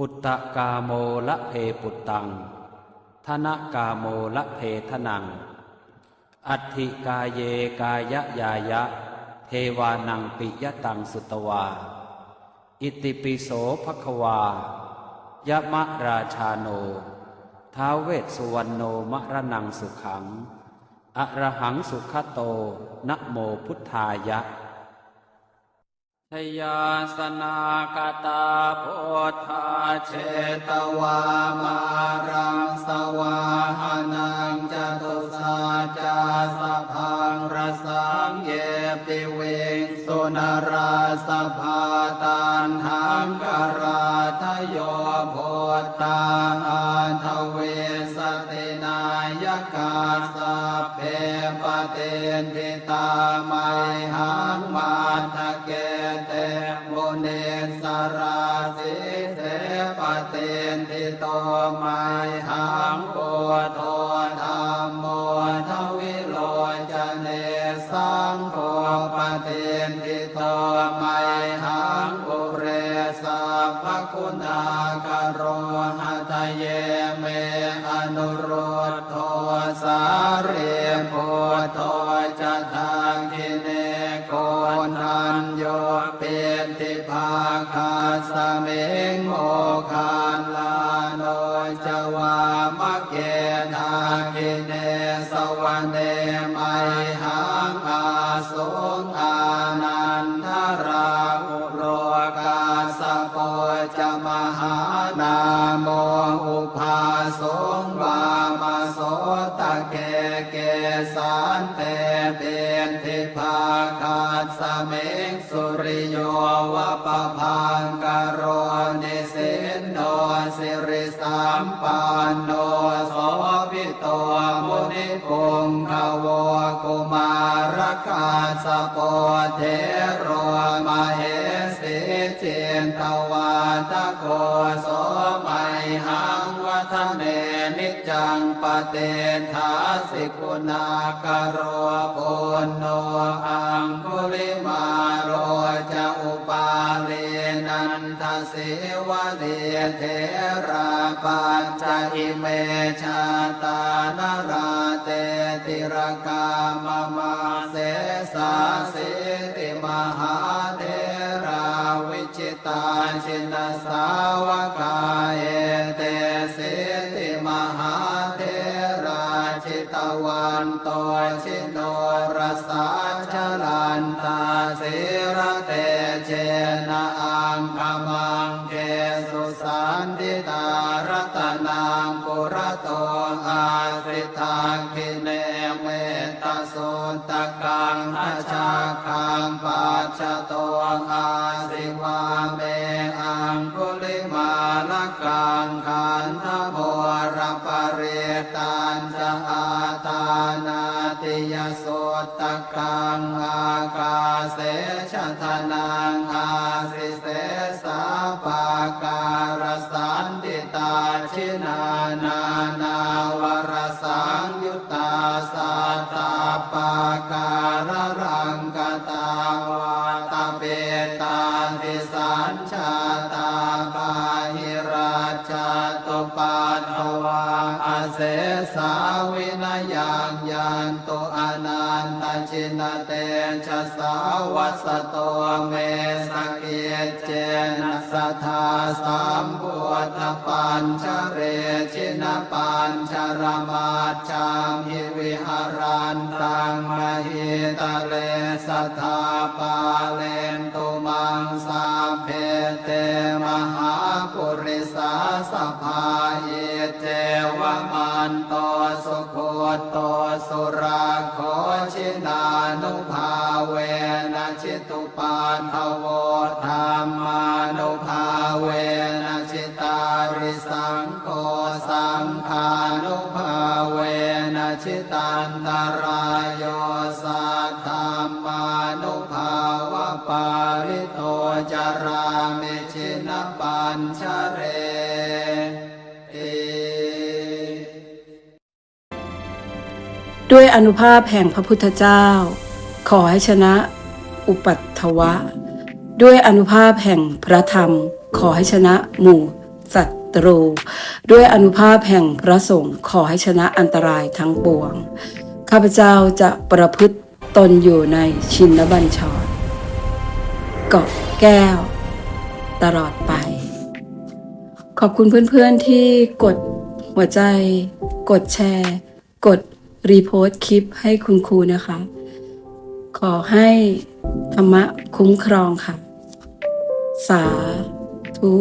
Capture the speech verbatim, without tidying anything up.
Puttakāmo labhe puttaṃ, dhanakāmo labhe dhanaṃ, atthi kāye kāyañāya, devānaṃ piyataṃ sutvā. Itipi so bhagavā, yamarājāno, ท้าว Vessuvaṇṇo, maraṇaṃ sukhaṃ, arahaṃ sugato, namo buddhāya. Jayāsanāgatā buddhā, jetvā māraṃ savāhanaṃ, catusaccāsabhaṃ rasaṃ, ye piviṃsu narāsabhā. Taṇhaṅkarādayo buddhā, aṭṭhavīsati nāyakā, sabbe patiṭṭhi tā mayhaṃ, matthake te munissarā. Sīse patiṭṭhito mayhaṃ, buddho dhammo dvilocane, saṅgho patiṭṭhito mayhaṃ, ure sabbaguṇākaro. Hadaye me anurud dho, sārīputto ca dakkhiṇe, koṇḍañño piṭṭhibhāgasmiṃ, moggallāno ca vāmake. Dakkhiṇe savane mayhaṃ, āsuṃ ānandarāhu lo, kassapo ca mahānāmo, ubhāsuṃ vāmasotake. Kesante piṭṭhibhāgasmiṃ, suriyo va pabhaṅkaro, nisinno siri sampanno, sobhito munipuṅgavo. Kumārakassapo thero, mahesī cittavādako, so mayhaṃ vadane niccaṃ, patiṭṭhāsi guṇākaro. Puṇṇo aṅgulimālo ca, upālī nanda sīvalī, therā pañca ime jātā, nalāṭe tilakā mama. Sesāsīti mahātherā, vijitā jinasāvakā, etesīti mahātherā, jitavanto jinorasā, jalantā sīlatejena, aṅgamaṅ gesu saṇṭhitā. Ratanaṃ purato āsi, dakkhiṇe mettasuttakaṃ, dhajaggaṃ pacchato āsi, vāme aṅgulimālakaṃ. Khandhamoraparittañca, āṭānāṭiyasutta kaṃ, ākāse chadanaṃ āsi, sesā pākārasaṇṭhitā. Jinā nānāvarasaṃyuttā, sattappākāralaṅkatā, vātapittādisañ jātā, bāhirajjhattupaddavā, asesā vinayaṃ yantu, anantajinatejasā. Vasato me sakiccena, sadā sambuddhapañjare, jinapañjaramaj jhamhi, viharantaṃ mahītale, sadā pālentu maṃ sabbe, te mahāpurisāsabhā. Iccevamanto sugutto surakkho, jinānubhāvena jitu paddavo, dhammānubhāvena jitārisaṅgho, saṅghānubhāvena jitantarāyo, saddhammānubhāvapālito carāmi jinapañjareti. ด้วยอานุภาพแห่งพระพุทธเจ้า ขอให้ชนะอุปัทวะ ด้วยอานุภาพแห่งพระธรรม ขอให้ชนะหมู่ ศัตรู ด้วยอานุภาพแห่งพระสงฆ์ขอให้ชนะอันตรายทั้งปวง ข้าพเจ้าจะประพฤติตนอยู่ในชินบัญชร เกราะแก้ว ตลอดไป ขอบคุณเพื่อนๆที่กดหัวใจ กดแชร์ กด repost คลิปให้คุณครูนะคะ ขอให้ธรรมะคุ้มครองค่ะ สาธุ